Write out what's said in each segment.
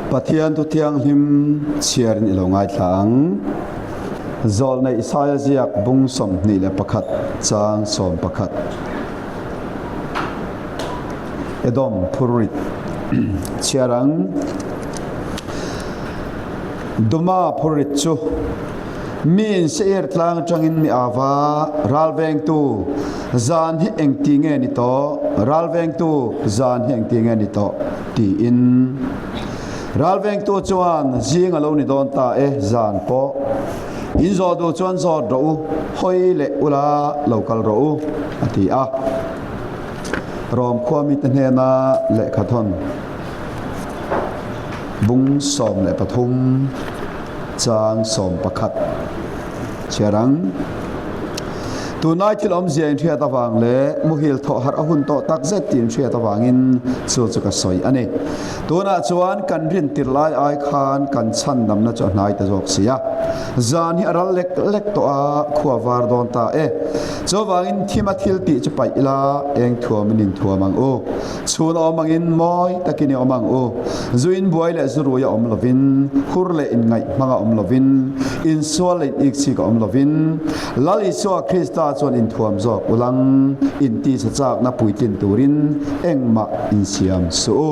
Pathian thu thianghlim chhiarin i lo ngaithla ang. Zawlnei Isaia ziak bung 21 chang 11. Edom phurrit chhiar ang. Duma phurrit chu mi in Seir tlang atangin mi ava ralvengtu zan hi engti nge ni tawh, ralvengtu zan hi engti nge ni tawh tiin. Ralvengtu chuan zing a lo ni dawn ta e, zan pawh in zawh duh chuan zawt rawh u, hawi leh ula lo kal rawh u, a ti a. Rom khua mite hnena lehkha thawn bung 13 chang 11 chhiar ang. Tunlai thil awmzia inhriat avang leh muhil thawh harh a hun tawh tak zet tih inhriat avangin chu chu ka sawi a ni. Tunah chuan kan rin tirh lai ai khan kan chhandamna chu a hnai ta zawk si a. Zan hi a ral lek lek tawh a, khua var dawn ta e. Chuvangin thima thil tih chu paih ila, eng thuamin inthuam ang u. Chhun a awm angin mawi takin i awm ang u. Zu inbuai leh zu rui a awm lovin, hur leh inngaih hmang a awm lovin, insual leh inikchik a awm lovin, Lal Isua Krista chuan inthuam zawk ulang, intisa chakna puitlin turin engmah insiam suh u.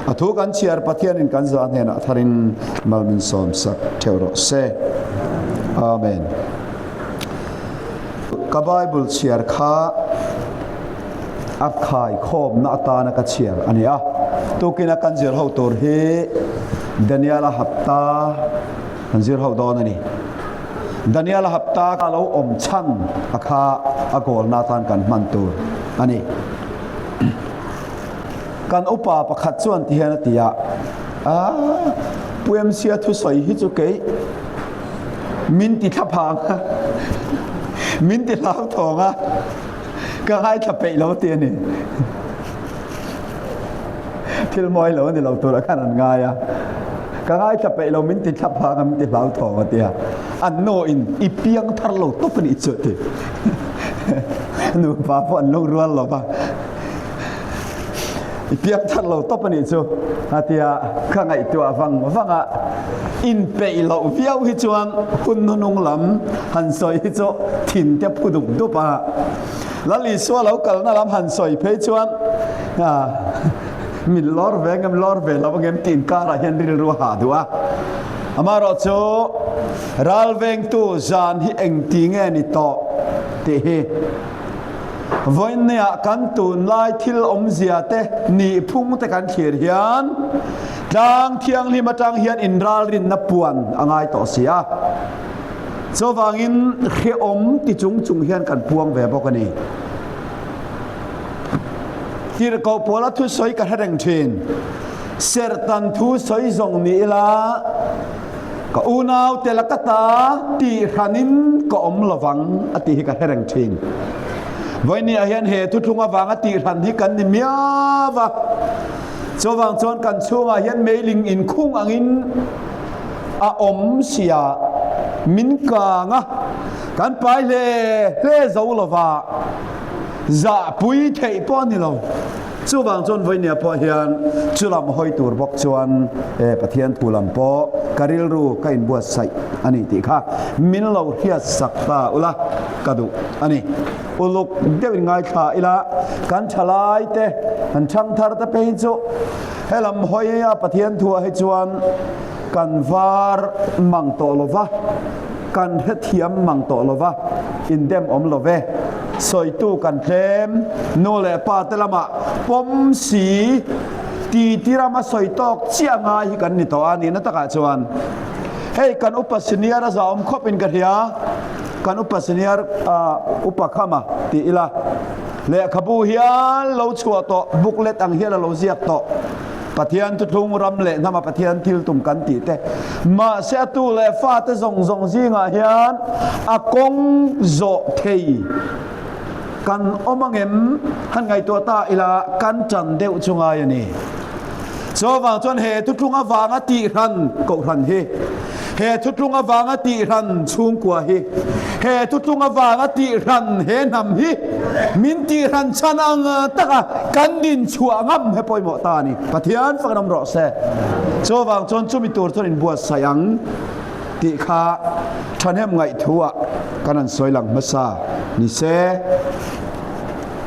A thu kan chhiar Pathianin kan za hnenah tharin mal min sawmsak theuh rawh se. Amen. Ka Bible chhiar kha a khai khawmna atana ka chhiar a ni a. Tukina kan zir ho tur hi Daniela hapta kan zir ho dawn a ni. Daniela hapta ka lo awm chhan a kha a goalna atan kan hman tur a ni. Kan upa pakhat chuan ti hian a ti a, Aa, Pu MC a thusawi hi chu kei min ti thlaphang a, min ti hlauthawng a, ka ngaithla peih lo ti a ni. Thil mawi lo a ni lo turah khan an ngai a, ka ngaithla peih lo min ti thlaphang a, min ti hlauthawng a ti a. An nu in i piang thar lo tawp a nih chu a ti. Nupa pawh an lo rual lo va. I piak that lo tawp a nih chu a tia ka ngaihtuah vang vang a, inpeih loh viau hi chuan hun hnunung lam han sawi hi chu thin te phu dup dup a, Lal Isua lo kalna lam han sawi phei chuan min lawr ve ngem lawr ve lo angem tih inkarah hian rilru a hah duh a, amaherawhchu ralvengtu zan hi engti nge ni tawh tih hi. Vawiinneah kan tunlai thil awmzia te nihphung te kan thlir hian tlang thianghlim atang hian inralrinna puan a ngai tawh si a. Chuvangin hrehawm ti chung chung hian kan puang ve bawk a ni. Tirhkoh Paula thusawi ka hre reng thin. Serhtan thu sawi zawng ni ila Ka unau te laka ta tih hranin ka awm lovang a tih hi ka hre reng thin. Vawinia hian he thuthlung avanga tih hran hi kan ni miau va. Chuvang chuan kan chhungah hian meiling inkhung angin a awm sia min kang a, kan pai hle hle zo lova zahpui theih pawh a ni lo. Chuvang chuan vawinia pawh hian chu lam hawi tur bawk chuan Pathian thu lam pawh ka rilru ka inbuatsaih a ni tih kha min lo hriatsak ta ula ka duh a ni. Uluk deuhin ngaithla ila kan thalai te, kan thangthar te phei chu helam hawia Pathian thuah hi chuan kan var mang tawh lo va, kan hrethiam mang tawh lo va, indem awm lo ve. Sawitu kan tlem, nu leh pa te lamah pawm si ti ti rama sawi tawk chiah ngai hi kan ni tawh a nihna takah chuan hei kan upa senior a zahawm khawp in ka hria, kan upa senior upa khama ti ila lehkhabu hian lo chhuah tawh booklet ang hian a lo ziak tawh. Pathian thuthlung ram leh hnama Pathian thil tum kan tih te. Mahse a tu leh fate zawng zawng zingah hian a kawng zawh thei kan awm angem han ngaihtuah ta ila kan tan deuh chu ngai a ni. Chuvang chuan he thuthlung avanga tihhran kohhran hi, he thuthlung avanga tihhran chhungkua hi, He thuthlung avanga tihran he hnam hi min tihran chhan ang taka kan dinchhuah ngam he pawimawh ta a ni. Pathian fakin awm rawh se. Chuvang chuan chumi tur chuan inbuatsaih ang tih kha thahnem ngaihthuah kan han sawi lang hmasa ni se.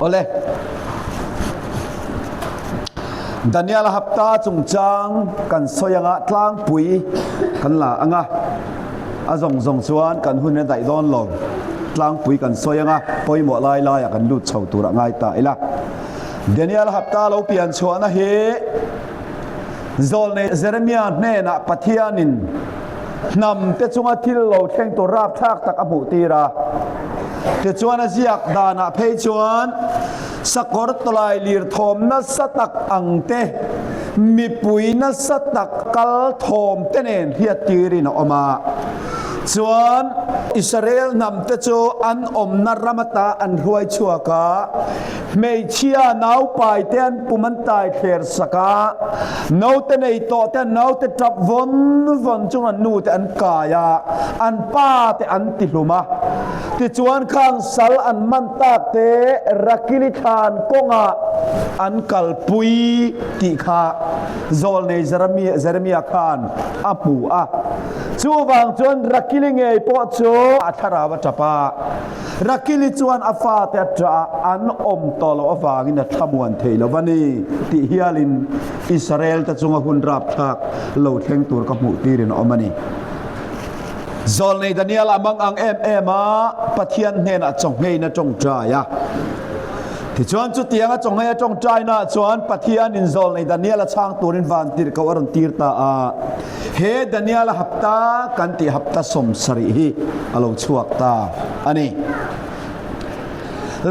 Awle. Daniel hapta chungchang kan sawi anga tlangpui kan la anga a zawng zawng chuan kan hun a daih dawn lo. Tlangpui kan sawi anga pawimawh lai laiah kan lut chho tur a ngai ta ila. Daniel hapta lo pian chhuahna hi Zawlnei Jeremia hnenah Pathianin hnam te chunga thil lo thleng tur rapthlak tak a hmuh tir a. Tichuan a ziak danah phei chuan sakawr tawlai lir thawm nasa tak ang te, mipui nasa tak kal thawm te nen hriat tirin a awm a. Chuan Israel hnam te chu an awmna ram ata an hruai chhuak a. Hmeichhia naupai te an pum an tai thler sak a, naute nei tawh te an naute tap vawn vawn chung an nu te an kai a, an pa te an ti hlum a. Tichuan khang sal an man tak te Rakili thlan kawngah an kalpui tih kha Zawlnei Jeremia khan a hmu a. Chuvang chuan Rakili ngei pawh chu a thlarau a tap a. Rakili chuan a fate a ṭah a, an awm tawh loh avangin a thlamuan thei lo va ni tih hialin Israel-te chunga hun rapthlak lo thleng tur ka hmuh tirin a awm a ni. Zawlnei Daniel a mang ang em em a, Pathian hnenah chawngheiin a ṭawngṭai a. Tichuan chutianga chawnghei a ṭawngṭainaah chuan Pathianin Zawlnei Daniel a chhang turin vantirhkoh a rawn tir ta a. He Daniel-a hapta kan tih hapta 70 hi a lo chhuak ta a ni.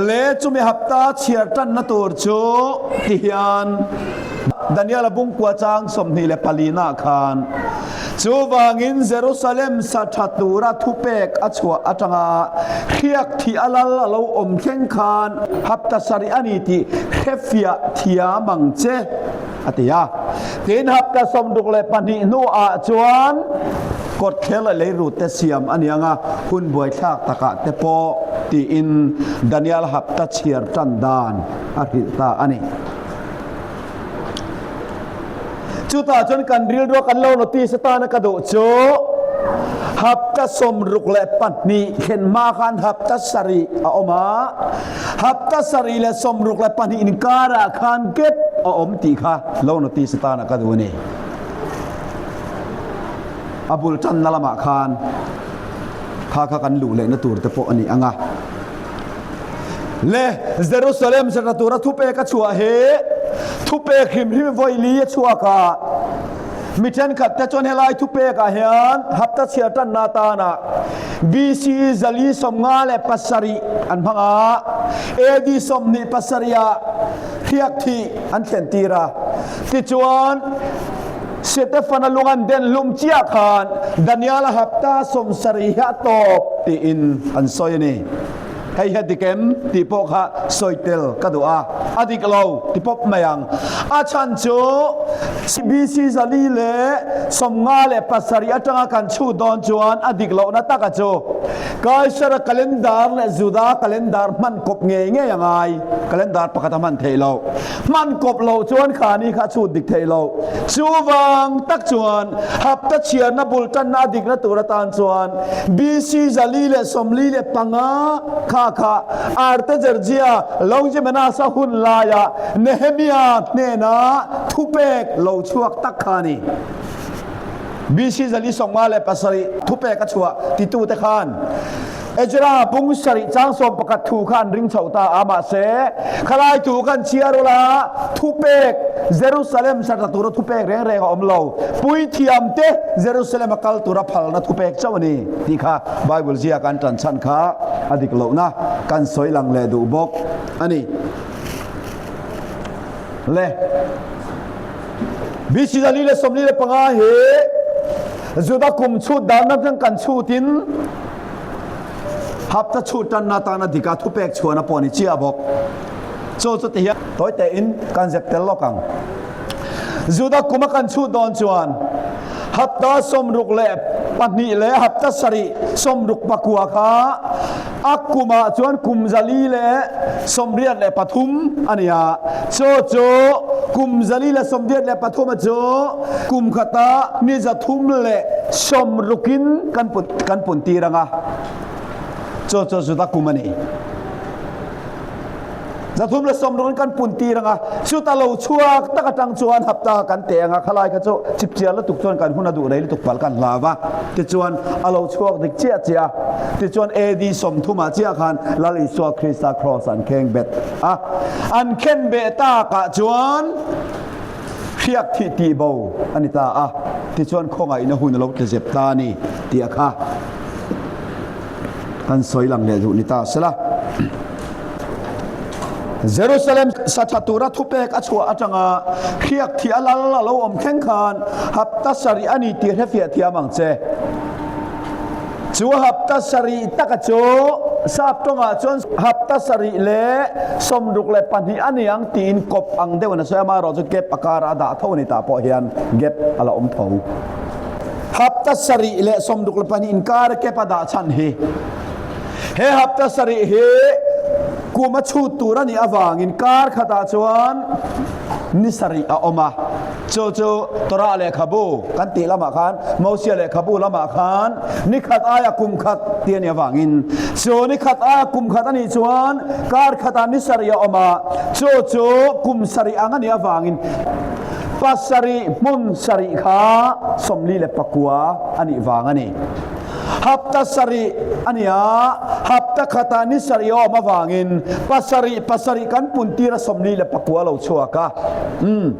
Le chumi hapta chhiar tanna tur chu ti hian Daniel-a bungkua chang 24 nah khan chuvangin Jerusalem sa tha tura thupek a chhuah atanga hriak thih a lal a lo awm thleng khan hapta sarih a ni tih hrefiah thiam ang che. a ti a. Tin, hapta 62 hnuah chuan kawtthler leh leirut te siam a ni ang a, hun buaithlak takah te pawh tiin Daniel hapta chhiar tan dan a hrilh ta a ni. Chutah chuan kan rilrua kan lo notice atana ka duh chu hapta 62 thlen hma khan hapta sarih a awm a, Hapta sarih leh 62 inkarah khan gap a awm tih kha lo notice atana ka duh a ni. A bul tanna lamah khan kha kha kan luh lehna tur te pawh a ni ang a. Le Jerusalem sata tura thupek a chhuah hi thupek hrim hrim vawi li a chhuak a. Mi thenkhat te chuan helai thupek ah hian hapta chhiar tanna atana BC 457 an hmang a, AD 27 ah hriak thih an thlen tir a. Tichuan, Setefana lung an den hlum chiah khan Daniel-a hapta 70 hi a tawp tiin an sawi a ni. Hei hi a dik em tih pawh kha sawi tel ka duh a, a dik lo ti pawp mai ang. A chhan chu BC 457 atanga kan chhut dawn chuan a dik lohna taka chu Kaisara calendar leh Juda calendar hman kawp ngei ngei a ngai, calendar pakhat a hman theih loh. Hman kawp loh chuan khani kha a chhut dik theih loh. Chuvang tak chuan hapta chhiarna bul tanna a dikna tur atan chuan BC 445 kha kha Artajerjia Longimanasa hun laia Nehemia hnena thupek lo chhuak tak kha a ni. BC 457 thupek a chhuah titute khan Ezra bung sarih chang 11 thu kha an ring chho ta a, mahse khalai thu kha an chhiar ula, thupek Jerusalem satla tura thupek reng reng a awm lo, puithiam te Jerusalem a kal tura phalna thupek chauh a ni tih kha Bible ziak an tan chhan kha a dik lohna kan sawi lang leh duh bawk a ni. Le BC 445 hi Juda kum chhut dan atang kan chhutin Hapta chhut tanna atana dika thupek chhuahna pawh a ni chiah bawk. Chu chu ti hian tawi tein kan zep tel lawk ang. Juda kuma kan chhut dawn chuan hapta pahnih leh hapta sarih 64 kha a kumah chuan kum 483 a ni a. Chu chu kum 483 a chu kum khata ni 360in kan kan puntir ang a. Chu chu Juda kum a ni. 360in kan puntir ang a, chuta lo chhuak tak atang chuan hapta kan teh ang a, khalai kha chu chipchiar lutuk chuan kan hun a duh rei lutuk palh kan hlau va, tichuan a lo chhuak dik chiah chiah a, tichuan AD 30 ah chiah khan Lal Isua Krista Kraws an kheng bet a, an khen beh takah chuan hriak thih tih bo a ni ta a, tichuan khawngaihna hun a lo tle zep ta a ni tih a kha. Kan sawi lang leh duh ni ta sela. Jerusalem sa tha tura thupek a chhuah atanga hriak thih a lal a lo awm thleng khan hapta sarih a ni tih hrefiah thiam ang che. Chu hapta sarih taka chu sap tawngah chuan hapta sarih leh 62 a ni ang tiin kawp ang deuhin a sawi a, amaherawhchu chu gap a karah a dah tho a ni tah pawh hian gap a la awm tho. Hapta sarih leh 62 inkar kep a dah chhan hi he hapta sarih hi kum a chhut tur a nih avangin kar khatah chuan ni sarih a awm a. Chu chu Torah lehkhabu kan tih lamah khan Mosia lehkhabu lamah khan ni khat aia kum khat tih a nih avangin chu ni khat aia kum khat a nih chuan kar khatah ni sarih a awm a, chu chu kum sarih ang a nih avangin Pasarih hmun sarih kha 49 a nih vang a ni. Hapta sarih a ni a, hapta khatah ni sarih a awm avangin pasarih pasarih kan puntir a 49 lo chhuak a. Umm.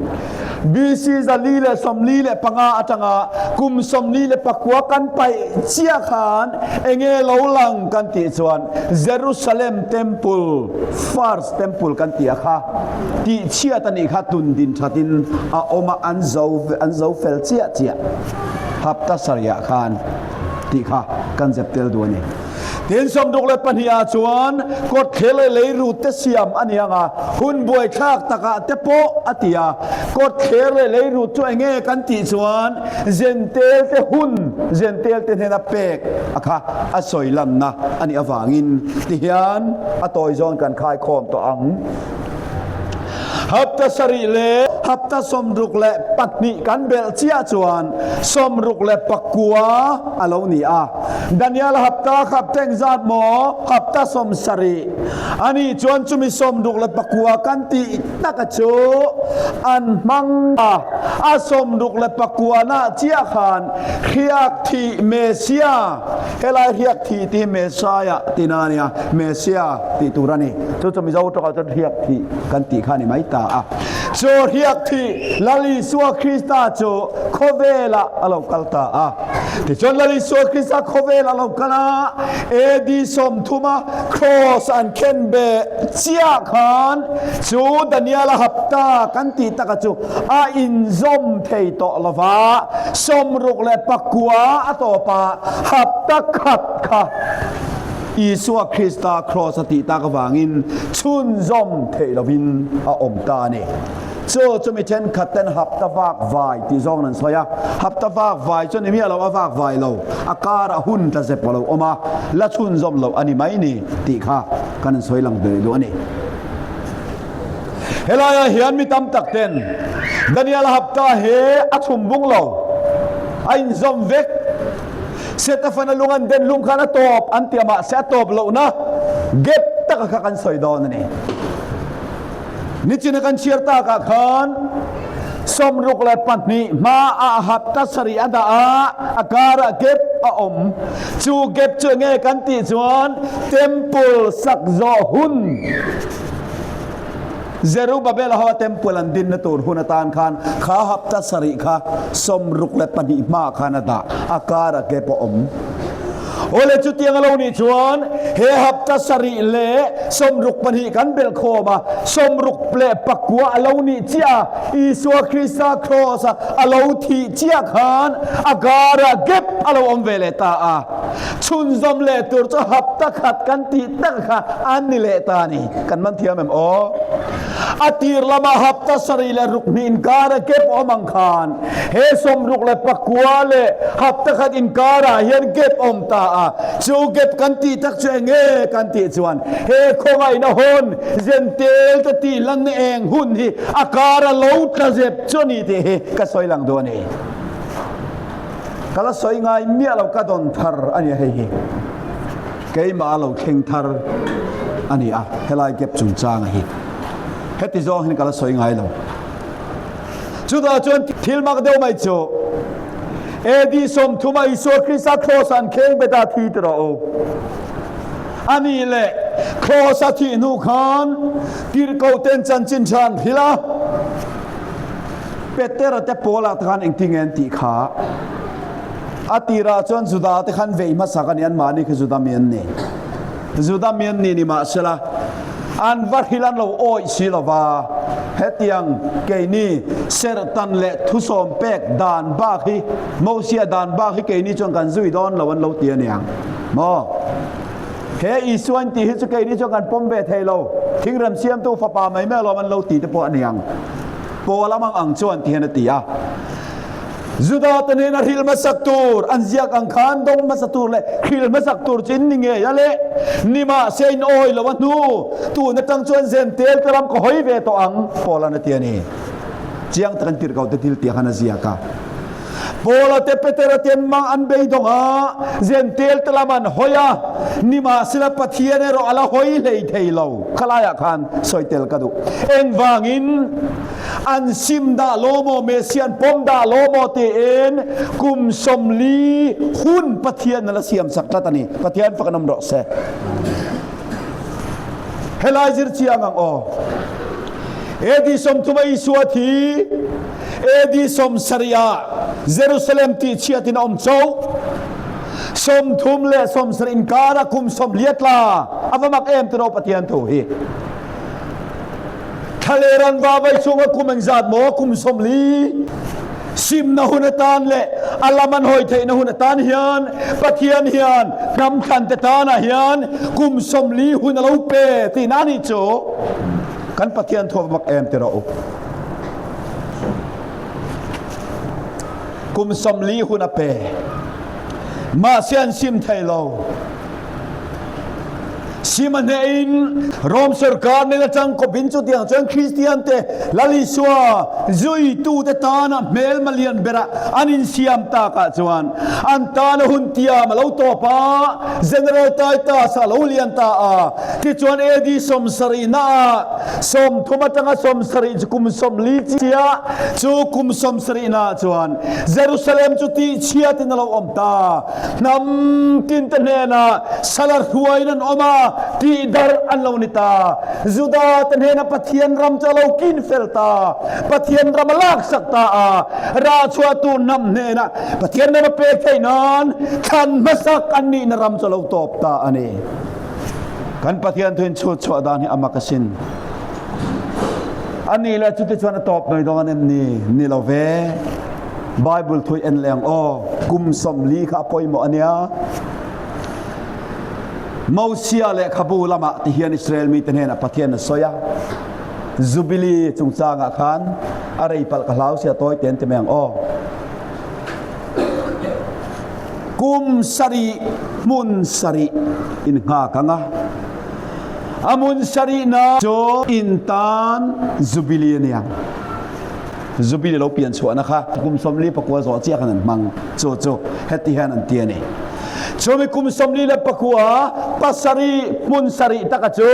BC 445 atanga kum 49 kan paih chiah khan enge lo lang kan tih chuan Jerusalem Temple, first temple kan tih a kha. Tihchhiat a nih kha tun din thatin a awm a, an zo an zo fel chiah chiah hapta sarihah khan tih kha kan zep tel duh a ni. Tin 62 ah chuan kawtthler leh leirut te siam a ni ang a, hun buaithlak takah te pawh a ti a. Kawtthler leh leirut chu eng nge kan tih chuan Zentel te hun Zentel te hnena pek a kha a sawi lanna a nih avangin tihian a tawi zawn kan khaikhawm tawh ang. Hapta sarih leh hapta 62 kan belh chiah chuan 69 a lo ni a. Daniel hapta kha hapta engzat maw? Hapta 70. Ani chuan chumi 69 kan tih taka chu an hmang a. A 69 na chiah khan hriak thih Messia, helai hriak thih tih hi Messiah tihna a nia, Messia tih tur a ni. Chu chu Mizo tawkah chuan hriak thih kan tih kha a ni mai ta a. Chu hriak thih Lal Isua Krista chu khawvelah a lo kal ta a. Tichuan Lal Isua Krista khawvelah a lo kal a, AD 30 a Kraws an khen beh chiah khan chu Daniela hapta kan tih taka chu a inzawm thei tawh lo va, 69 a tawpah hapta khat kha Isua Krista Kraws a tih tak avangin chhunzawm theih lovin a awm ta a ni. Chu chu mi thenkhat ten hapta vak vai tih zawng an sawi a, hapta vak vai chu ni miah lo, a vak vai lo, a karah hun tla zep a lo awm a, la chhunzawm loh a ni mai ni tih kha kan han sawi lang duh duh a ni. Helaiah hian mi tam tak ten Daniel hapta he a chhum bung lo, a inzawm vek. Setafana lung an den hlum khan a tawp an ti a, mahse a tawp lohna gap taka kha kan sawi dawn a ni. Nichina kan chhiar takah khan 62 hma a hapta sarih a dah a, a karah gap a awm. Chu gap chu enge kan tih chuan temple sak zawh hun. Zerubabel ho a temple an dinna tur hun atan khan kha hapta sarih kha 62 hmaah khan a dah, a kar a gap a awm. Awle chutiang a lo nih chuan he hapta sarih leh 62 kan belh khawm a, 69 a lo nih chiah a, Isua Krista Kraws a a lo thih chiah khan a karah gap a lo awm ve leh ta a. Chhunzawm leh tur chu hapta khat kan tih tak kha an ni leh ta a ni. Kan man thiam em aw? A tir lama hapta sarih leh ruk hnih inkara gap awm ang khan he 69 leh hapta khat inkarah hian gap awm ta a. Chu gap kan tih tak chu eng nge kan tih chuan he khawngaihna hawn Zentel te tih lanna eng hun hi a kara lo tla zep chu a ni tih hi ka sawi lang duh a ni. Ka la sawi ngai miah lo ka dawn thar a nia hei hi. Keimah a lo thleng thar a ni a, helai gap chungchanga hi heti zawng hian ka la sawi ngai lo. Chutah chuan thil mak deuh mai chu AD 30 a Isua Krista kraws an kheng bet a thi ti rawh u. A nih leh kraws a thih hnu khan tirhkoh ten chanchin tha an hrilh a, Petera te Paula te khan engtin nge an tih kha? A tirah chuan Juda te khan vei hmasak a ni, anmahni khi Juda mi an ni. Juda mi an ni nimahsela, an va hrilh an lo awih si lo va, hetiang keini serhtan leh thusawm pek dan bak hi, Mosia dan bak hi keini chuan kan zui dawn lo an lo ti a niang maw? He Isua in tih hi chu keini chuan kan pawm ve thei lo, thingrem siamtu fapa mai mai alawm an lo ti te pawh a niang. Paul a mang ang chuan ti hian a ti a. Juda te hnena hrilh hmasak tur an ziak ang khan dawng hmasa tur leh hrilh hmasak tur chu in ni ngei a le. Nimahse in awi lo a hnu, tun atang chuan Zentel te ram ka hawi ve tawh ang, Paula'n a ti a ni. Chiang takin tirhkoh te thil tih khan a ziak a. Paula te Petera te an mang an beidawng a, Zentel te lam an hawi a, nimahsela Pathian erawh a la hawi hlei thei lo. Khalaiah khan sawi tel ka duh. Engvangin? An sim dah law maw Messi an pawm dah law maw tiin kum 40 hun Pathian a la siam sak tlat a ni. Pathian fak an awm rawh se. Helai zir chiang ang aw. AD 30 a Isua thi AD 70 ah Jerusalem tih chhiatin a awm cho. 30 le 70 inkar ah kum 40 a tla. A va mak em tiraw Pathian thu hi. Thlaler an va vai chhunga kum engzat maw kum 40 simna hun atan leh a lam an hawi theihna hun atan hian Pathian hian hnam thlante tanah hian kum 40 hun a lo pe tihna a nih chu. Kan Pathian thu a va mak em ti rawh u. Kum 40 hun a pe. Mahse an sim thei lo. Sim a hnehin Rom sorkar nen atang kawpin chutiang chuan Kristian te Lal Isua zuitute tana hmelma lian bera an insiam takah chuan an tana hun tiam a lo tawp a, General Titus a lo lian ta a. Tichuan AD 70 naah 30 atanga 70 chu kum 40 chiah chu kum 70 naah chuan Jerusalem chu tihchhiatin a lo awm ta. Hnam tinte hnenah sala hruaiin an awm a, tihdarh an lo ni ta. Juda te hnenah Pathian ram chu a lo kin fel ta. Pathian ram a laksak ta a, rahchhuahtu hnam hnenah Pathian ram a pek theih nan thlan hmasak an nihna ram chu a lo tawp ta a ni. Kan Pathian thuin chhut chhuah dan hi a mak asin. A nih leh chuti chuan a tawp mai dawn em ni? Ni lo ve. Bible thu en leng aw kum 40 kha a pawimawh a nia. Mosia lehkhabu lamah ti hian Israel mite hnenah Pathian a sawi a. Jubilee chungchangah khan a rei palh ka hlau sia tawi ten ti mai ang aw. Kum sarih hmun sarih in nghak ang a. A hmun sarihna chu in tan Jubilee a nia. Jubilee lo pian chhuahna kha kum 49 zawh chiah khan an hmang. Chu chu heti hian an ti a ni. Chumi kum 49 pasarih hmun sarih taka chu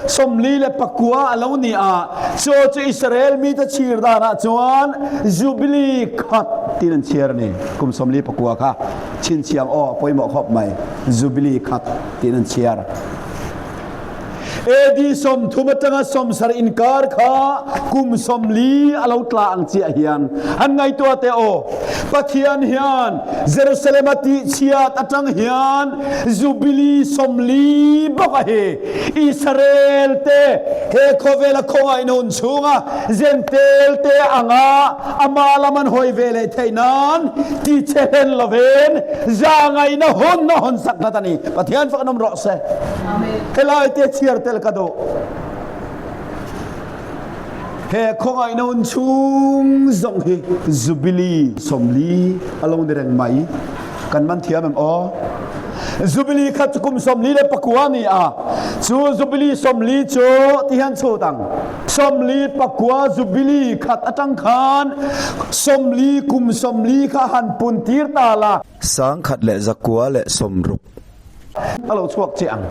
49 a lo ni a. Chu chu Israel mite chhir danah chuan Jubilee khat tiin an chhiar a ni. Kum 49 kha chhinchhiang aw a pawimawh khawp mai. Jubilee khat tiin an chhiar. AD 30 atanga 70 inkar kha kum 40 a lo tla ang chiah hian han ngaihtuah teh aw. Pathian hian Jerusalem a tihchhiat atang hian Jubilee 40 bawk a hi Israel te he khawvel a khawngaihna hun chhunga Gentail te anga ama lam an hawi ve leh theih nan tichhe hlen lovin zahngaihna hun a hawn sak tlat a ni. Pathian fak an awm rawh se. Helai te chhiar tel ka duh. He khawngaihna hun chhung zawng hi Jubilee 40 a lo ni reng mai. Kan man thiam em aw? Jubilee kha chu kum 49 a ni a, chu Jubilee 40 chu ti hian chhut ang. 49 Jubilee khat atang khan 40 kum 40 kha han pun tir ta la. 1160. A lo chhuak chiah ang.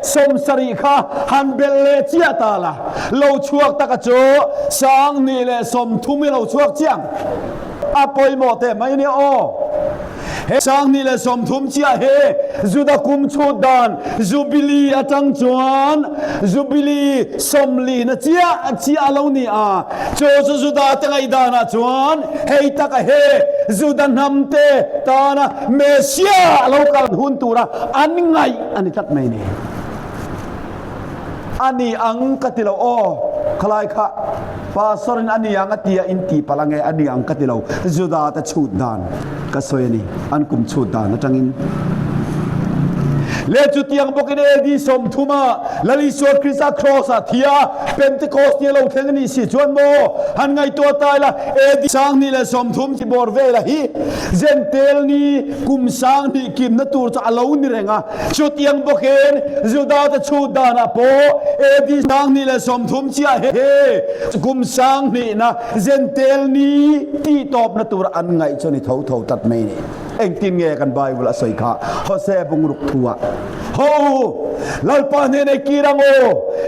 70 kha han belh leh chiah ta la, lo chhuak taka chu 2030 i lo chhuak chiah ang. A pawimawh teh mai nia aw. He 2030 chiah hi Juda kum chhut dan Jubilee atang chuan Jubilee 40 na chiah chiah a lo ni a. Chu chu Juda te ngaihdanah chuan hei taka he Juda hnam te tana Messiah a lo kal hun tura an ngaih a ni tlat mai ni. A ni ang ka ti lo aw, khalai kha Pastor in a ni ang a ti a in ti palh ange, a ni ang ka ti lo, Juda te chhut dan ka sawi a ni, an kum chhut dan atangin. Le chutiang bawkin AD 30 ah Lal Isua Krista Kraws ah thi a, Pentecost ni a lo thleng a nih si chuan maw han ngaihtuah ta ila AD 2030 chi bawr vel a hi Jentail ni kum 2000 kimna tur chu a lo ni reng a, chutiang bawkin Juda te chhut danah pawh AD 2030 chiah he kum 2000 na Jentail ni tih tawpna tur an ngaih chu a ni tho tho tlat mai ni. Engtin nge kan Bible a sawi kha Hosea bungruk thu ah Ho u, Lalpa hnen ei kir ang aw,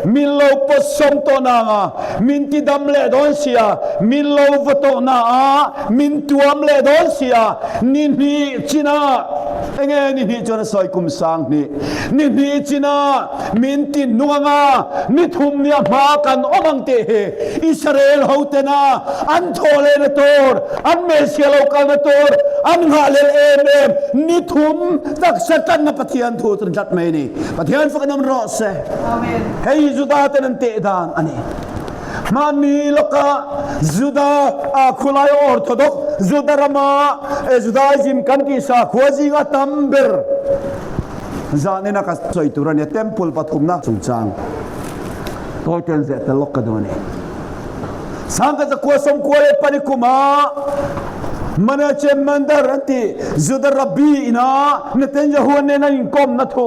min lo pawtsawm tawh na anga min ti dam leh dawn sia, min lo va tawh na a min tuam leh dawn sia, ni hnih chinah enge ni hnih chuan a sawi kum 2000, ni hnih chinah min ti nung anga ni thum nia hma kan awm ang tih hi Israel ho tena an thawh lehna tur, an Messiah lo kalna tur an nghah lel em em ni thum taksa tanna Pathian thu chu tlat mai ni. Pathian fak nam rawh se. Amen. Hei Juda ten an teh dan ani. Hmanni lawka Juda a khulai Orthodox Juda rama Judaism kan tih sakhua zinga tam ber zanina ka sawi tur ania temple pathumna chungchang tawiten zeh tel lawk ka duh ani. 1994 kuma Menachem Mandar an ti Juda Rabbi ina Netanyahu nen an inkawmna thu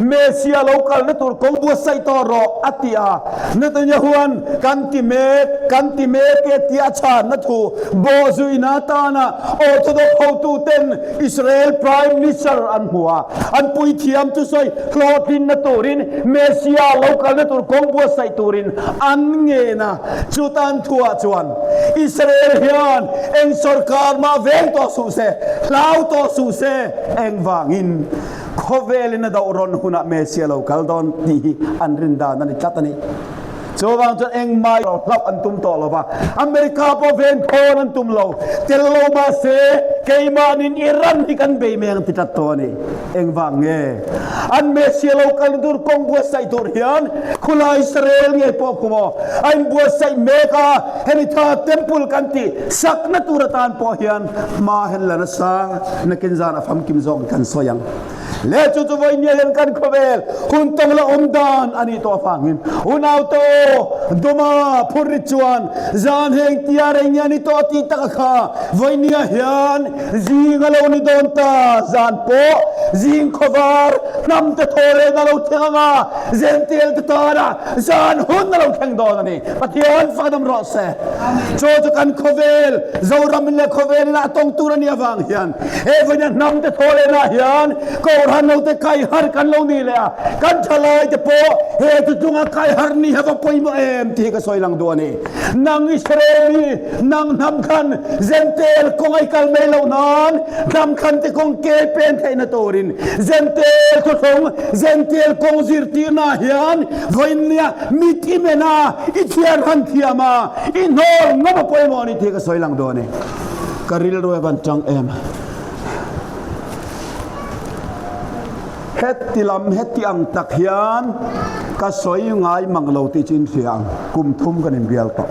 Messiah lo kalna tur kawng buatsaih tawh rawh a ti a. Netanyahu an kan ti mek kan ti mek e tia a chhanna thu bawhzuina atana Orthodox hotuten Israel Prime Minister an hmu a. An puithiam thusawi hlawhtlinna turin Messiah lo kalna tur kawng buatsaih turin an ngen a. Chutan thuah chuan Israel hian eng sorkar mah veng tawh suh se, hlau tawh suh se, engvangin khawvelin a doh rawn hunah Messiah lo kal dawn tih hi an rin dan a ni tlat a ni. Chuvang chuan engmah hlauh an tum tawh lo va, America pawh ven thawn an tum lo, tel lo mahse keimahnin Iran hi kan bei mai ang ti tlat tawh a ni. Engvang nge an Messiah lo kalna tur kawng buatsaih tur hian khulai Israel ngei pawh kum aw a inbuatsaih mek a, hemi tha temple kan tih sakna tur atan pawh hian hma hen la nasa nakin zan a famkim zawk kan sawi ang. Le chu chu vawinia hian kan khawvel hun tawng la awm dan a nih tawh avangin unau te aw duma phurrit chuan zan heng tia reng nge a ni tawh tih taka kha vawinia hian Zing a lo ni dawn ta, zan pawh zing khawvar hnam te thaw reng a lo thleng ang a, Jentail te tana zan hun a lo thleng dawn a ni. Pathian fakdam rawh se. Chaw chu kan khawvel, Zoram in leh khawvel in a tawng tur a nih avang hian he vawiina hnam te thaw lehna hian Kohhran ho te kai har kan lo ni leh a, kan thalai te pawh he tutlunga kai har ni hi a va pawimawh em tih hi ka sawi lang duh a ni. Nang Israel mi, Nang hnam khan Jentail kawng ai kal mai loh nan hnam khan te kawng ke pen theihna turin Jentail thuthlung Jentail kawng zirtirna hian vawiinnia mit i men a, i thiar han thiam a, i hnawl ngam a pawimawh a ni tih ka sawi lang dawn e. Ka rilru a van tang em. Heti lam heti ang tak hian ka sawi ngai mang lo tih chu in hria ang, kum thum kan inbial tawh.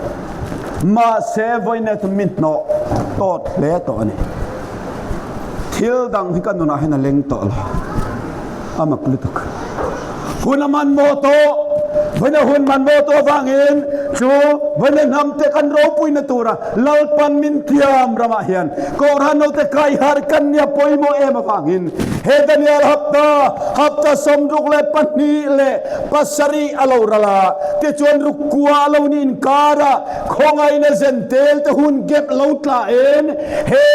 Mahse vawinet mi hnawh tawt hle tawh a ni. Thil dang hi ka nunah hian a leng tawh lo, a mak lutuk. Hun a hmanhmawh tawh. Vawiina hun man maw tu avangin chu vawiina hnamte kan ropuina tura Lalpan min tiam ramah hian Kohhran note kaiharh kan nia pawimawh em avangin he Daniel hapta, hapta 62 leh 7 a lo ral a, tichuan rukkua a lo ni inkara khawngaihna zentel te hun gap lo tla in he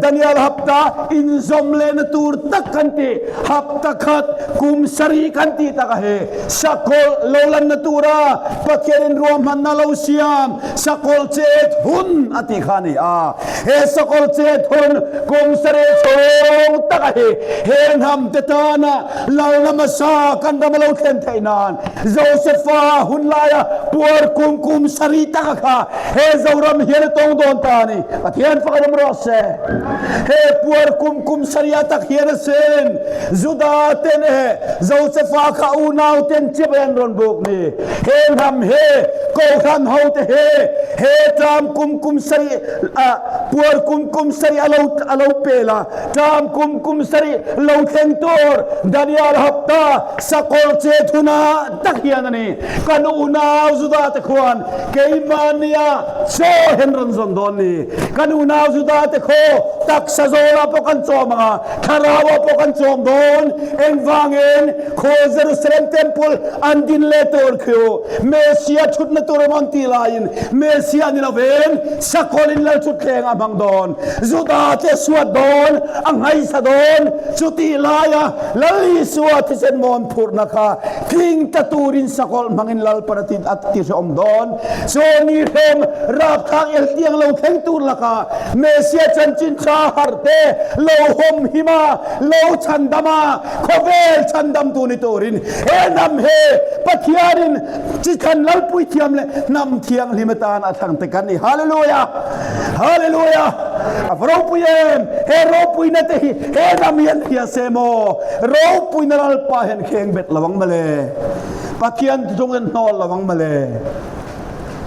Daniel hapta inzawm lehna tur tak kan ti hapta khat kum sarih kan tih tak a he Sakawlh lo lanna tura Pathianin ruahmanna lo siam sakawlh chet hun a tih kha a ni a. He sakawlh chet hun kum sarih chhung taka hi he hnamte tana lalna hmasa kan ram a lo thlen theih nan Josefa hun laia puar kum kum sarih taka kha he Zoram hian a tawng dawn ta a ni. Pathian fak an awm rawh se. He puar kum kum sarih tak hian a sin. Juda ten e Josefa kha unau ten chibai an rawn buk ni. He hnam he Kohhran ho te he he ṭam kum kum sarih a puar kum kum sarih a lo a lo pel a ṭam kum kum sarih lo thleng tur Daniel hapta sakawr chet hunah tak hian a ni. Kan unau Juda te khuan keimahnia chaw hen rawn zawn dawn ni. Kan unau Juda te khaw taksa zawlah pawh kan chawm ang a, thlarauah pawh kan chawm dawn. Engvangin khaw Jerusalem Temple an din leh tur khiu Messia thutna tur emaw an tih laiin Messia ni lovin sakawlin lal thutthleng a hmang dawn. Juda te suat dawn, a nghaisa dawn. Chutih laia Lal Isua thisen mawn phurhna kha tling ta turin sakawlh hmangin Lalpan a ti a ti hrehawm dawn. Chaw ni hrehawm rapthlak eltiang lo thleng tur lakah Messia chanchin tha harh te lo hawm him a, lo chhandam a, khawvel chhandamtu ni turin he hnam he Pathianin chithlan Lalpui thiam leh hnam thianghlim atan a thlang te kan ni. Hallelujah! Hallelujah! A va ropui em! He ropuina te hi he hnam hian hria se maw? Ropuina Lalpa hian kheng bet lo ang mawle. Pathian thuthlung hian hnawl lo ang mawle.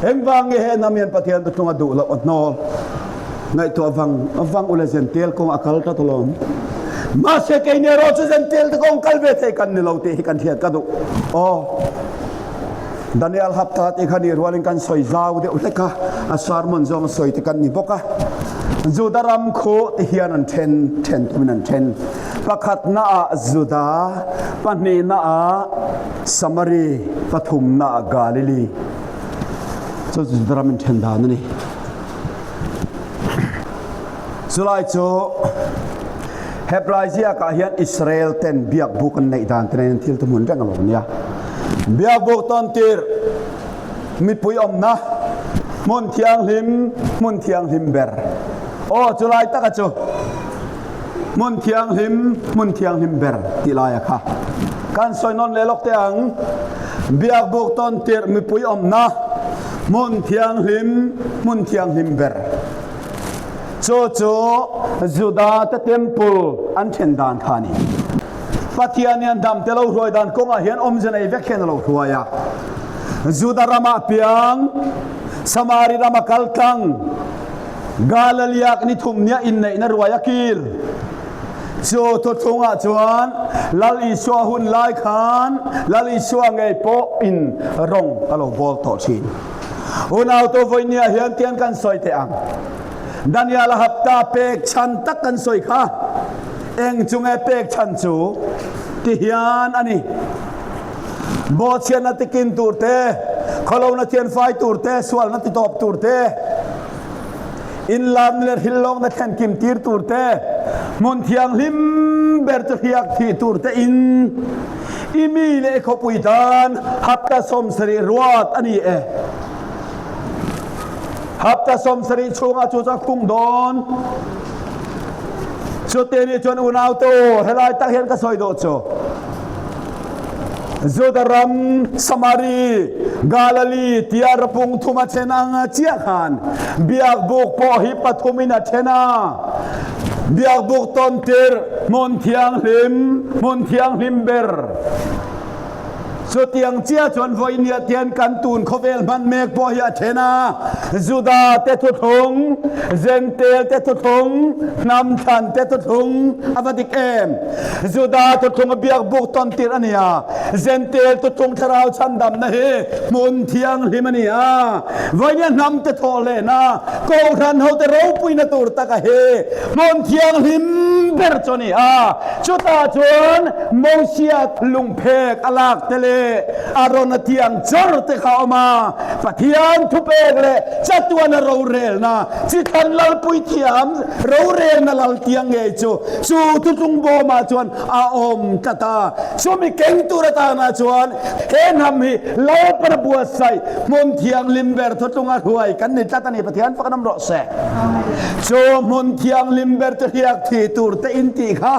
Engvang nge he hnam hian Pathian thuthlung a duh loh a hnawl? Ngaihtuah vang vang ule zentel kawng a kal tlat alawm. Mahse keini erawh chu zentel te kawng kal ve thei kan ni lo tih hi kan hriat ka duh. Aw. Daniel hapta tih kha nih rualin kan sawi zau deuh hlek a, a sermon zawng sawi te kan ni bawk a. Juda ram khu ti hian an then, then tumin an then. Pakhatna ah Juda, pahnihna ah Samari, pathumna ah Galili. Chu Juda ram in then dan a ni. Chulai chu Hebrai ziakah hian Israel ten biakbuk an neih dan te nen thil thuhmun reng a lo nia. Biakbuk tawn tir mipui awmna hmun thianghlim, hmun thianghlim ber. Aw chulai taka chu hmun thianghlim, hmun thianghlim ber tih laia kha kan sawi nawn leh lawk teh ang. Biakbuk tawn tir mipui awmna hmun thianghlim, hmun thianghlim ber. Chu chu Juda te temple an then dan kha a ni. Pathian hian dam te lo hruai dan kawngah hian awmze nei vek hian a lo hruai a. Juda ramah piang, Samari rama kal tlang, Galaliak ni thum nia inneihna ruai a kil. Chu thuthlungah chuan Lal Isua hun lai khan Lal Isua ngei pawhin rawng a lo bawl tawh thin. Unautu vawinia hian tian kan sawi teh ang. Daniel a hapta pek chhan tak kan sawi kha. Eng chu nge pek chhan chu? Ti hian a ni. Bawhchhiatna tikin tur te, khawlona thianfai tur te, sualna titawp tur te, inlarna leh hrilhlawkna thlen kim tir tur te, hmun thianghlim ber chu hriak thih tur te in i mi leh i khawpui tan hapta 70 ruat a ni e. Hapta 70 chhungah chu chu a khung dawn. Chute nih chuan unau te u, helai tak hian ka sawi duh chu. Juda ram, Samari, Galali tia rapung thum a then ang chiah khan biakbuk pawh hi pathumin a then a. Biakbuk tawn tir hmun thianghlim, hmun thianghlim ber. Chutiang chiah chuan vawinia tian kan tun khawvel hman mek pawh hi a then a, Juda te thuthlung, Zentel te thuthlung, hnam thlan te thuthlung a va dik em? Juda thuthlung a biak buk tawn tirh a ni a, Zentel thuthlung thlarau chhandamna hi hmun thianghlim a ni a, vawinia hnam te thawh lehna Kohhran hote ropuina tur taka hi hmun thianghlim ber chu a ni a, chutah chuan Mosia lungphek a lak te leh Arona tiang chawr te kha a awm a, Pathian thupek leh chatuana rorelna chi thlan lalpui thiam rorelna lal tiang ngei chu chu thutlung bawmah chuan a awm tlat a. Chumi keng tur atana chuan he hnam hi Lalpana buatsaih hmun thianghlim ber thutlunga hruai kan ni tlat a ni. Pathian fak an awm rawh se. Chu hmun thianghlim ber te hriak thi tur te in tih kha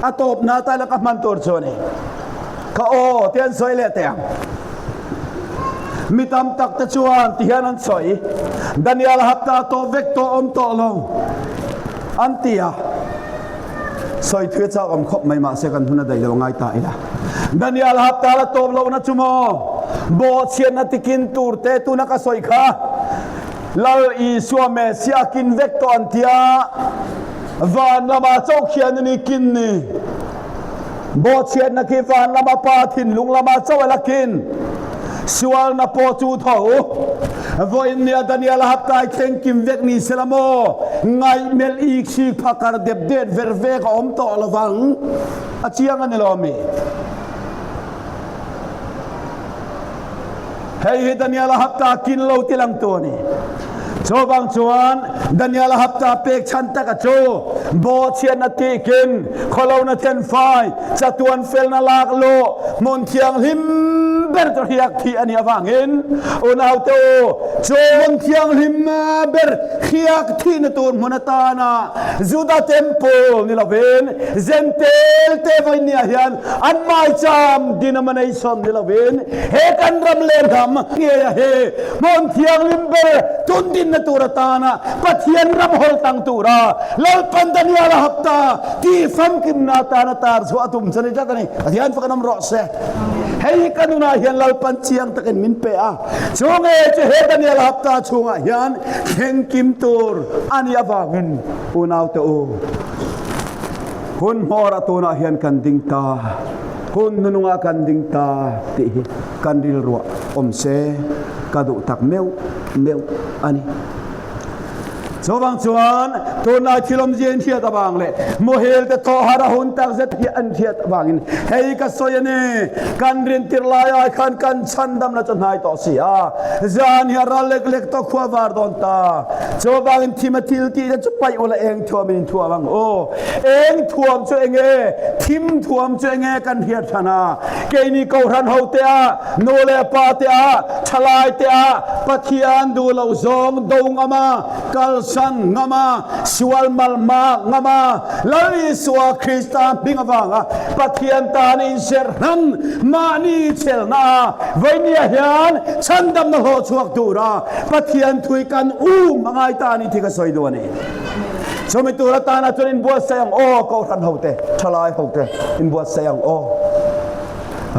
a tawpna atan a ka hman tur chu a ni. Ka aw te an sawi leh teh ang. Mi tam tak te chuan ti hian an sawi, Daniel hapta tawh vek tawh awm tawh lo an ti a. Sawi thui a chak awm khawp mai mahse kan hun a daih lo ngai ta ila. Daniel hapta la tawp lohna chu maw bawhchhiatna tikin tur te tuna ka sawi kha Lal Isua Messiah kin vek tawh an tia van lama chauh khian a ni kin ni. Bawhchhiatna khi van lama Pa thinlung lama chauh a la kin. Sualna pawh chu tho. Vawiin nia Daniel a haptai thleng kim vek ni sela maw? Ngaihmelh ik sik phakar dep det ver vek a awm tawh lovang. A chiang a ni lo mi? Hei hi Daniel a hapta kin lo ti langtu a ni. Chuvang chuan Daniel a hapta pek chhan taka chu bawhchhiatna tihkin, khawlohna thenfai, chatuan felna lak luh, hmun thianghlim ber chu hriak thih a nih avangin unaute u, chu hmun thianghlim ber hriak thihna tur hmun atana Juda temple ni lovin Gentile te vawinia hian An maicham denomination ni lovin he kan ram leh hnam ngeia hi hmun thianghlim ber tundinna tur atana Pathian ram hawl tang tura Lalpan Daniel a hapta tih famkimna atana tar chhuah a tum chu a ni tlat a ni. Pathian fak an awm rawh se. Hei hi ka nunah hian Lalpan chiang takin min pe a, chu nge chu he Daniel a hapta chhungah hian thlengkim tur a nih avangin unaute u, Hun hmawrah tunah hian kan ding ta, hun hnunungah kan ding ta tih hi kan rilruah awm se ka duh tak meuh meuh a ni. Chuvang chuan tunlai thil awmzia in hriat avang leh muhil te thawh har a hun tak zet hi an hriat avangin hei ka sawi a ni, kan rintir lai ai khan kan chhandamna chu hnai tawh si a, zan hi a ral lek lek tawh khua var dawn ta. Chuvangin thim a thil tih te chu paih ula eng thuamin in thuam ang u. Eng thuam chu enge? Thim thuam chu enge kan hriat hran a? Keini Kohhran ho te ah, nu leh pa te ah, thalai te ah Pathian duh loh zawng do ngam a, kalsan ngam a, sual malmak ngam a, Lal Isua Krista hming avanga Pathian tan inserh hran mahni chelna a vainia hian chhandamna hlawh chhuak tura Pathian thui kan um a ngai ta a ni tih ka sawi duh a ni. Chumi tur atana chuan inbuatsaih ang aw, Kohhran hote, thalai hote, inbuatsaih ang aw.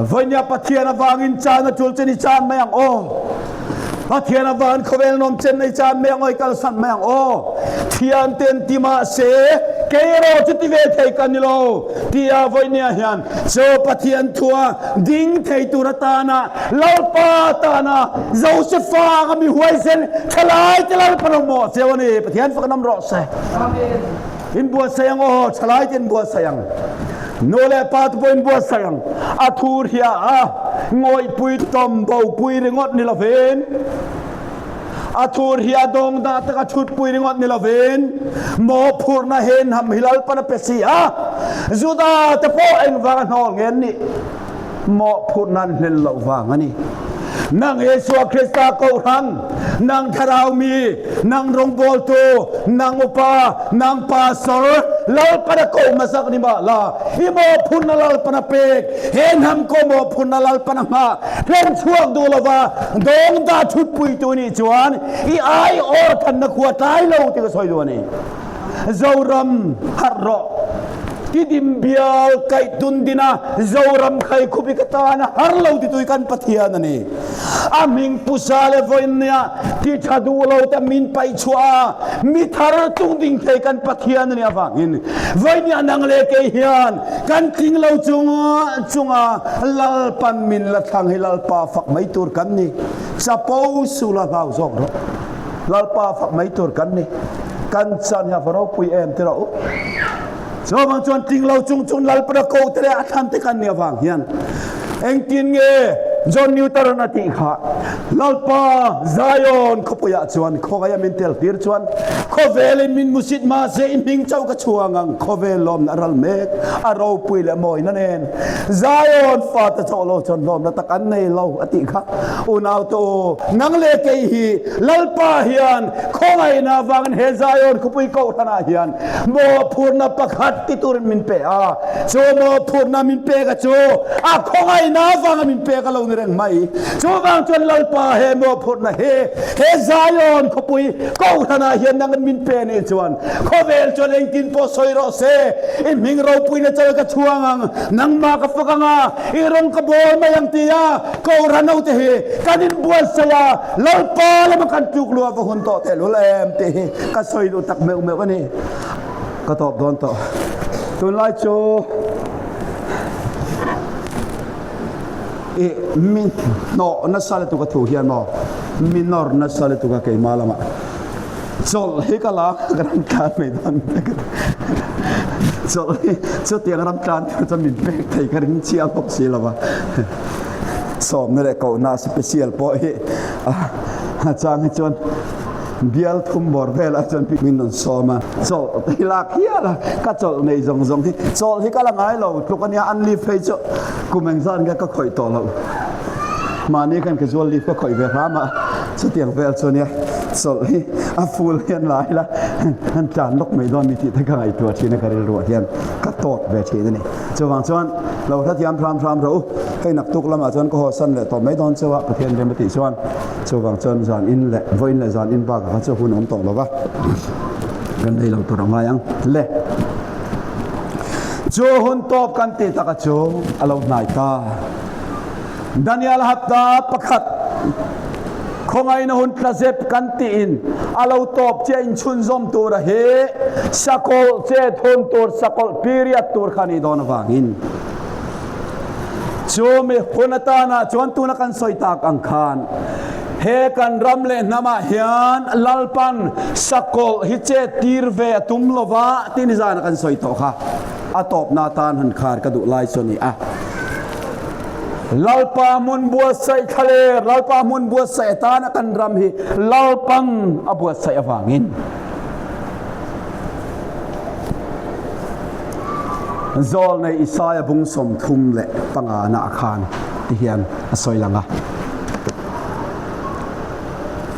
Vawinia Pathian avangin chan a tul chen i chan mai ang aw. Pathian avangin khawvel nawm chen i chan mai ang aw, i kalsan mai ang aw. Thian ten ti mahse, kei erawh chu ti ve thei ka ni lo, tia vawinia hian chu Pathian thua ding thei tur atana Lalpa tana Josefa anga mi huaisen thalai te Lalpa rawngbawl cheu a ni. Pathian fak nam rawh se. In buatsaih ang aw, thalai te in buatsaih ang. Nu leh pa te pawh in buatsaih ang. A thu hria a ngawihpui tawm bopui ringawt ni lovin, a thu hria dawng dah taka thutpui ringawt ni lovin, mawhphurhna hen ham hi Lalpan a pe si a, Juda te pawh engvanga hnawl nge an nih? Mawhphurhna an hlen loh vang a ni. Nang Isua Krista Kohhran, nang Thlarau mi, nang rawngbawltu, nang upa, nang pastor, Lalpan a ko hmasak ni mah la, i mawhphurhna Lalpan a pek, he hnam ko mawhphurhna Lalpan a nghah, hlen chhuak duh lova dawng dah thutpuitu nih chuan i aiawh thanna khua tlai lo ti ka sawi duh a ni. Zoram harh rawh. Tidim bial kaih tun din a, Zoram khai khup i ka tan a har lo ti tui kan Pathian a ni. A hming pusa le vawiin nia ti tha duh lo te min paih chhuah a, mi thar tung ding thei kan Pathian a nih avangin vawiin nia nang le kei hian kan tling lo chunga chunga Lalpan min la thlang hi Lalpa fak mai tur kan ni. Chapo su la hlau zawk rawh. Lalpa fak mai tur kan ni. Kan chan hi a va ropui em ti rawh u. Chuvang chuan tling lo chung chung Lalpa ko te leh a thlan te kan nih avang hian engtin nge John Newton a tih kha Lalpa Zion khawpuiah chuan khawngaih a min tel tir chuan khawvelin min musit mahse i hming chauh ka chhuang ang khawvel lawmna a ral mek a ropui leh mawina nen Zion fate chauh lo chuan lawmna tak an nei lo a tih kha unau te u nang leh kei hi Lalpa hian khawngaihna avangin he Zion khawpui kohhranah hian Mawhphurhna pakhat ti turin min pe a, chu mawhphurhna min pek a chu a khawngaihna avanga min pek a lo ni reng mai. Chuvang chuan Lalpa he mawhphurhna hi he Zion khawpui kohhranah hian nangin min pe nih chuan khawvel chuan engtin pawh sawi rawh se, i hming ropuina chawi ka chhuang ang, nangmah ka fak ang a, i rawng ka bawl mai ang tia kohhran hote hi kan inbuatsaih a, Lalpa lama kan tluk luah va hun tawh tehlul em tih hi Ka sawi duh tak meuh meuh a ni. Ka tawp dawn tawh. Tunlai chu i mi hnawh nasa lutuk a thu hian maw mi nawr nasa lutuk a keimah lamah chawlh hi ka la ka ram tlan mai dawn chawlh hi chutiang ram tlan tur chuan min pek thei ka ring chiah bawk si lo va sawmna leh kohna special pawh hi a chang hi chuan Bial thum bawr velah chuan min rawn sawm a, chawlh te hi lak hial a, ka chawlh nei zawng zawng hi chawlh hi ka la ngai lo tluk a nia, an leave phei chu kum engzat nge ka khawih tawh loh, mahni khan casual leave ka khawih ve hram a, chutiang vel chu nia chawlh hi a full hian la ila an tlan lawk mai dawn mi tih te ka ngaihtuah thin a ka rilruah hian ka tawt ve thin a ni. Chuvang chuan lo hrethiam hram hram rawh u, hei naktuk lamah chuan ka haw san leh tawh mai dawn chauh a, Pathian rem a tih chuan. Chuvang chuan zan in leh vawiin leh zan in bakah kha chu hun awm tawh lo va, kan nei lo tur a ngai ang le. Chu hun tawp kan tih taka chu a lo hnai ta. Daniel hapta pakhat khawngaihna hun tlazep kan tiin a lo tawp chiah inchhunzawm tura hi sakawlh chet hun tur sakawlh period tur kha a nih dawn avangin Chumi hun atana chuan tuna kan sawi tak ang khan he kan ram leh hnamah hian Lalpan sakawlh hi chet tir ve a tum lova tih nizana kan sawi tawh kha a tawpna atan han khar ka duh lai chu a ni a. Lalpa hmun buatsaih thlaler, Lalpa hmun buatsaih atana kan ram hi Lalpan a buatsaih avangin Zawlnei Isaia bung 35 naah khan ti hian a sawi lang a,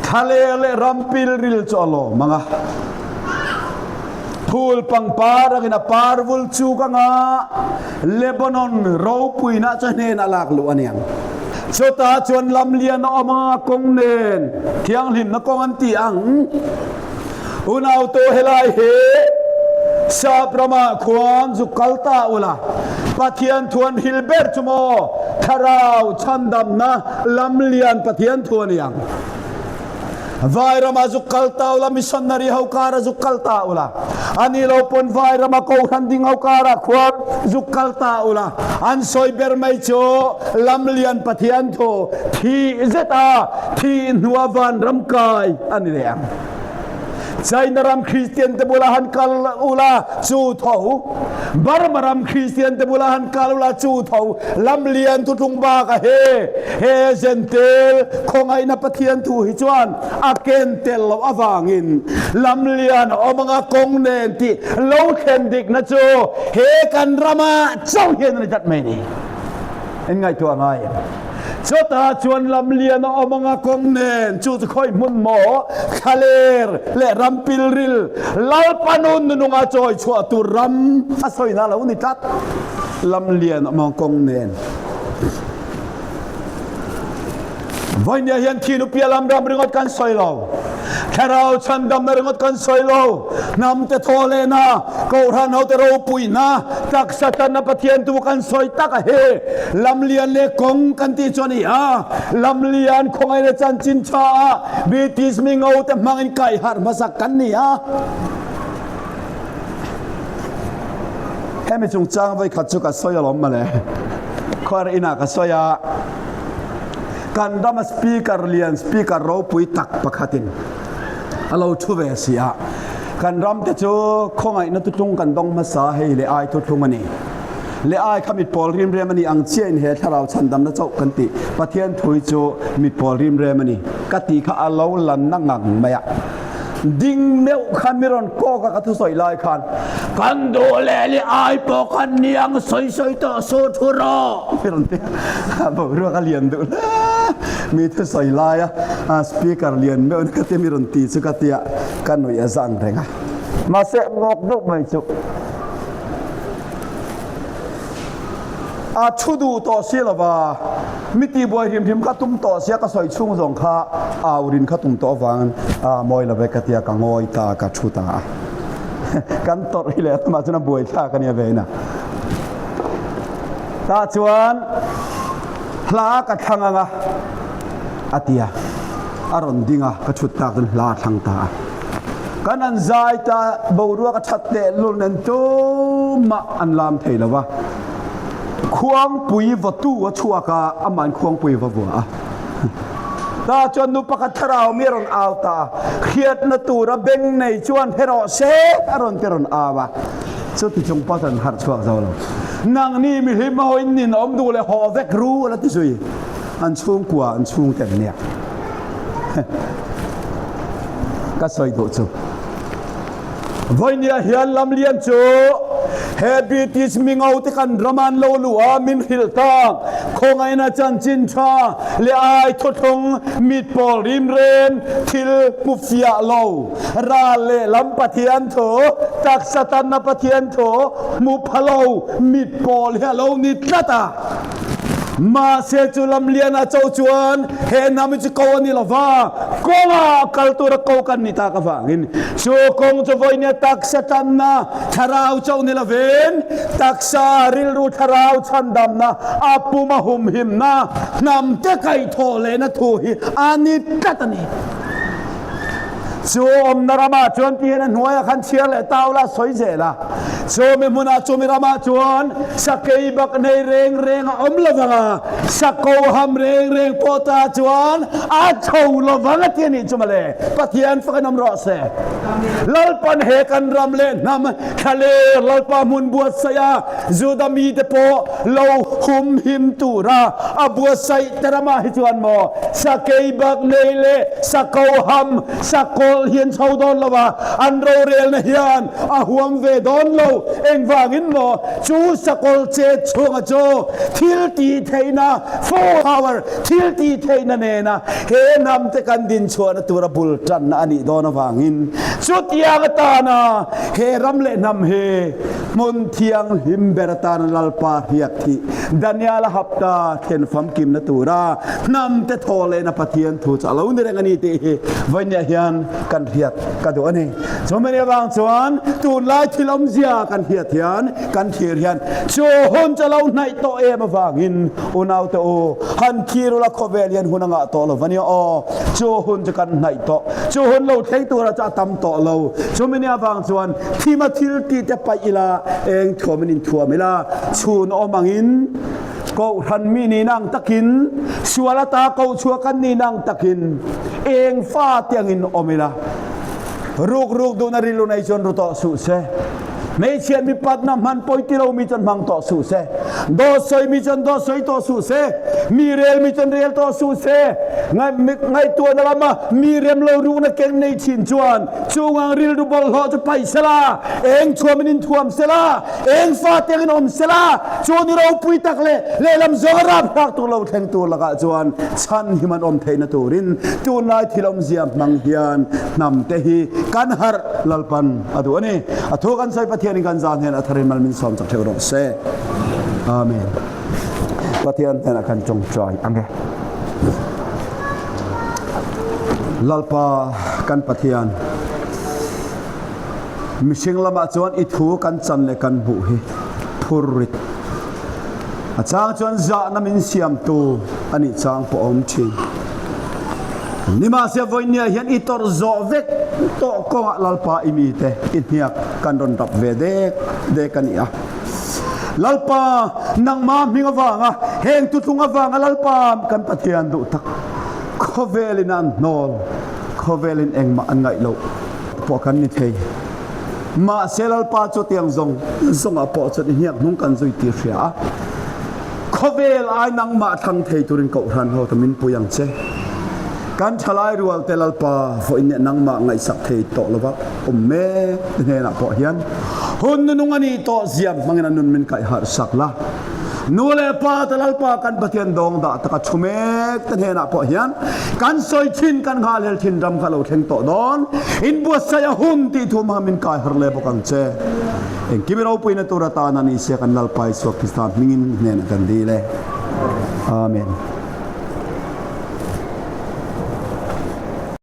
Thlaler leh ram pilril chu a lawm ang a, phul pangpar angin a par vul chuk ang a, Lebanon ropuina chu hnenah lak luh a ni ang. Chutah chuan lamlian a awm ang a, kawng nen thianghlimna kawng an ti ang. Unau tu helai hi Sap ramah khuan zuk kal ta ula, Pathian thuan hil ber chu maw Thlarau chhandamna lamlian Pathian thu a ni ang. Vai ramah zuk kal ta ula, missionary ho karah zuk kal ta ula, a ni lo pawn vai rama kohhran ding ho karah khuan zuk kal ta ula, an sawi ber mai chu lamlian Pathian thu thih zet a thih hnua vanram kai a ni leh ang. China ram Kristian te bula han kal ula chu tho, Burma ram Kristian te bula han kal ula chu tho, lamlian thutlung bak a he, he Zentel khawngaihna Pathian thu hi chuan a ken tel loh avangin lamlian a awm anga kawng nen tih lo thlen dikna chu he kan rama chauh hian a ni tlat mai ni. In ngaihtuah ngai em? Chutah chuan lam lian a awm anga kawng nen chu chu khawi hmun maw thlaler leh ram pilril Lalpa nun nununga chawi chhuah tur ram a sawina lo ni tlat. Lam lian a awm anga kawng nen. Vawinia hian thinu piah lam ram ringawt kan sawi lo. Thlarau chhandamna ringawt kan sawi lo, hnamte thaw lehna, Kohhran hote ropuina, taksa tanna Pathian tu kan sawi tak a hi. Lamlian leh kawng kan tih chu a ni a, lamlian khawngaih leh chanchin tha ah British mi ngo te hmangin kaihharh hmasak kan ni a. Hemi chungchang vawikhat chu ka sawi alawm mawle. Khuar inah ka sawi a, kan rama speaker lian, speaker ropui tak pakhatin a lo thu ve si a. Kan ram te chu khawngaihna tutlung kan dawng hmasa hei leh ai thuthlung a ni. Leh ai kha mit pawl rim rem a ni ang chiahin he thlarau chhandamna chauh kan tih Pathian thu hi chu mit pawl rim rem a ni ka tih kha a lo lanna ngang mai a. Ding meuh khan mi rawn kawk a ka thusawi lai khan kan duh leh leh ai pawh kan ni ang sawi sawi tawh su thu rawh mi rawn ti a boruak a lian duh hle mi thusawi lai a speaker lian meuh in ka tia mi rawn ti chu ka tia ka nuih a zang reng a mahse ngawk deuh mai chu A thu duh tawh si lova, mi tihbuai hrim hrim kha tum tawh sia ka sawi chhung zawng kha au rin kha tum tawh avangin a mawi lo ve ka tia ka ngawi ta ka thu ta a. Kan tawrh hi leh lamah chuan a buai thlak a nia ve ina. Tah chuan hla ka thlang ang a, a ti a, a rawn ding a, ka thut tak chuan hla a thlang ta a. Kan an zai ta boruak a that teh lul nen tumah an lam thei lo va. Khuangpui vawtu a chhuak a, amahin khuangpui va vua a. Ta chuan nu pakhat thlarau mi a rawn au ta a, hriatna tura beng nei chuan hre rawh se a rawn ti rawn au a. Chuti chung pawh chuan harh chhuak zo lo. Nangni mihlim ho in nin awm duh leh haw vek ru a la ti zui. An chhungkua an chhungte an nia. Ka sawi duh chu. Vawinia hian lamlian chu he British mingo te kan ram an lo luh a min hrilh tak khawngaihna chanchin tha leh ai thuthlung mit pawl rimrem thil hmu fiah lo ral leh lam Pathian thu taksa tanna Pathian thu hmu pha lo mit pawl hi a lo ni tlat a. Mahse chu lamlian a cho chuan he hnam hi chu ko a ni lo va, kawnga kal tura ko kan ni tak avangin chu kawng chu vawinia taksa tanna thlarau chauh ni lovin taksa rilru thlarau chhandamna a puma humhimna hnamte kaihthawh lehna thu hi a ni tlat a ni. Chu awmna ramah chuan ti hian a hnuaiah khan chhiar leh tau la sawi zel a. Chu mi hmunah chu mi ramah chuan sakei bak nei reng reng a awm lo vang a, sako ham reng reng pawh ta chuan a tho lo vang a ti a nih chu mawle. Pathian fak in awm rawh se. Lalpan he kan ram leh hnam thlaler Lalpa hmun buatsaih a, Juda mite pawh lo humhim tura a buatsaih te ramah hi chuan maw sakei bak nei leh sako ham sakawlh hi an chho dawn lo a, an rorelna hian a huam ve dawn lo. Engvangin maw chu sakawlh chet chhunga chu thil tih theihna, full power, thil tih theihna nena he hnam te kan din chhuahna tura bul tanna a nih dawn avangin chutiang atana he ram leh hnam hi hmun thianghlim ber atana Lalpa hriak thih Daniel-a hapta thlen famkimna tura hnam te thaw lehna Pathian thu chu a lo ni reng a ni tih hi vawinia hian kan hriat ka duh a ni. Chumani avang chuan tunlai thil awmzia kan hriat hian kan thlir hian chu hun chu a lo hnaih tawh em avangin unaute u han thlir ula khawvel hian hun a ngah tawh lo va nia aw. Chu hun chu kan hnaih tawh. Chu hun lo thleng tura chu a tam tawh lo. Chumani avang chuan thima thil tih te paih ila eng thuamin inthuam ila chhun awm angin Kohhran mi nih nang takin, sual ata kohchhuah kan nih nang takin eng fa te angin awm ila, ruk ruk duhna rilru nei chuan ru tawh suh se. Hmeichhiat mipatna hman pawi ti lo mi chuan hmang tawh suh se. Dawt sawi mi chuan dawt sawi tawh suh se. Mi rel mi chuan rel tawh suh se. Ngaihtuahna lama mi rem lo rukna keng nei thin chuan chungang rilru bawlhhlawh chu paih sela, eng thuamin inthuam sela, Eng fate angin awm sela, chu ni ropui tak leh lehlam zawnga rapthlak tur lo thleng tur lakah chuan chhan him an awm theihna turin tunlai thil awmzia hmang hian hnamte hi kan harh Lalpan a duh a ni. A thu kan sawi Pathianin kan za hnenah tharin mal min sawm chak theuh rawh se. Amen. Pathian hnenah kan tawngtai ang e. Lalpa kan Pathian, mihring lamah chuan i thu kan chan leh kan hmuh hi phurrit a chang chuan zahna min siamtu a nih chang pawh a awm thin. Nimahse vawinia hian i tawrh zawh vek tawh kawngah Lalpa i mite i hniak kan rawn rap ve dek dek a ni a. Lalpa, nangmah hming avanga heng tutlung avanga Lalpa kan Pathian duh tak khawvelin an hnawl, khawvelin engmah an ngaih loh pawh kan ni thei. Mahse Lalpa chu tiang zawng zawngah pawh chuan i hniak hnung kan zui tih hria a, khawvel ai nangmah thlang thei turin Kohhran ho ta min pui ang che. Kan thalai rual te Lalpa vawiin leh nangmah ngaihsak thei tawh lova awm mek te hnenah pawh hian hun nunung a nih tawh ziam hmangin a nun min kaih harh sak la. Nu leh pa te Lalpa kan Pathian dawng dah taka thu mek te hnenah pawh hian kan sawi thin kan nghalhel thin ram kha lo thleng tawh dawn inbuatsaih a hun tih thu hmanga min kai harh leh bawk ang che. Engkim i ropuina tur atana ni sia kan Lalpa Isua Krista hmingin hnenah kan dil e. Amen.